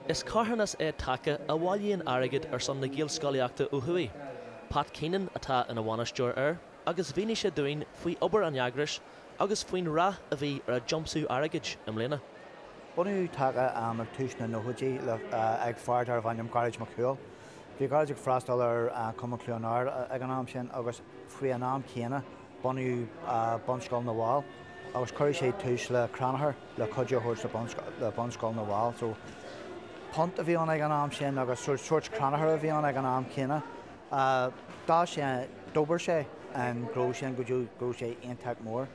Is carthanas é Taca a bhailíonn airgead ar son na Gaelscolaíochta ó thuaidh. Pat Keenan atá ina bhainisteoir air agus mhínigh sé dúinn faoi obair an eagrais agus faoin rath a bhí ar a dtiomsú airgid i mbliana. Bunaíodh Taca ag tús na nóchaidí ag fear darbh ainm Gearóid Mac Cumhaill. Bhí Gearóid ag freastal ar Chumann Chluain Ard ag an am sin agus faoi an am céanna bunaíodh Bunscoil na bhFál agus cuireadh sé tús le crannchur le cuidiú a thabhairt le Bunscoil na bhFál. So punt a bhí ann ag an am sin agus sórt crannchur a bhí ann ag an am céanna. D'fhás sé, d'obair sé an gnó sin go dtí go raibh sé iontach mór.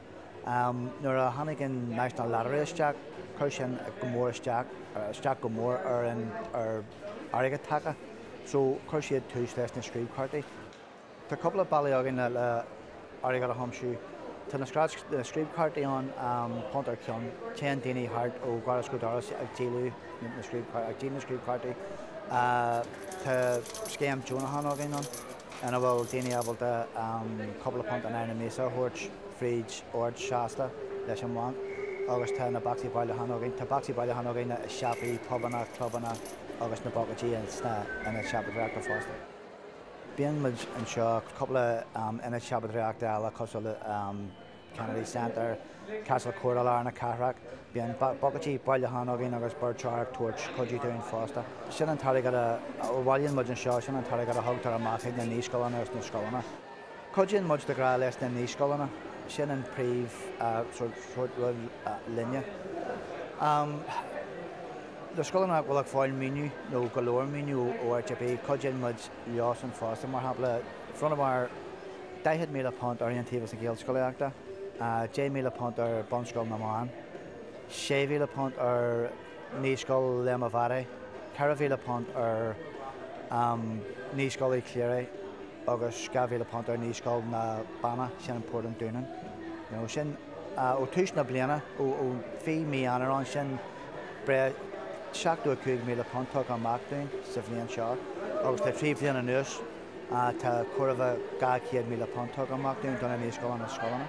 Nuair a tháinig an National Lottery isteach, chuir sin go mór isteach, isteach go mór ar an, ar airgead Taca. So chuir siad tús leis na scríobchártaí. Tá cúpla bealaí againn le airgead a thiomsú. Tá na scríobchártaí ann, punt ar cheann. Téann daoine thart ó dhoras go doras ag díol na scríobchártaí. Tá scéim deonacháin againn ann ina bhfuil daoine ábalta cúpla punt in aghaidh na míosa a thabhairt fríd ord seasta leis an mbanc agus tá na bocsaí bailiúcháin againn. Tá bocsaí bailiúcháin againn i siopaí, pubanna, clubanna agus na bucaidí sna ionaid siopadóireachta fosta. Bíonn muid anseo, cúpla ionad siopadóireachta eile cosúil le Kennedy Centre, Castle Court i lár na cathrach. Bíonn bucaidí bailiúcháin againn agus beirt fhear ag tabhairt cuidiú dúinn fosta. Sin an t-airgead a bhailíonn muid anseo, sin an t-airgead a thugtar amach chuig na naíscoileanna agus na scoileanna. Cuidíonn muid de ghnáth leis na naíscoileanna, sin an príomh sórt rud linne. Na scoileanna nach bhfuil ag fáil maoiniú nó go leor maoiniú ó áit ar bith, cuidíonn muid leosan fosta. Mar shampla, bhronnamar £40,000 ar Iontaobhas na Gaelscolaíochta, £10,000 ar Bunscoil na mBan, £6,000 ar Naíscoil Liam a' Bharraigh, £4,000 ar Naíscoil Uí Chléirigh agus £2,000 ar Naíscoil na Banna, sin in Port an Dúnáin. You know, sin ó tús na bliana, ó bhí mí Eanáir ann, sin breis £75,000 tugtha amach dúinn sa bhliain seo agus le 3 bhliain anuas tá chóir a bheith £200,000 tugtha amach dúinn do na naíscoileanna scoileanna.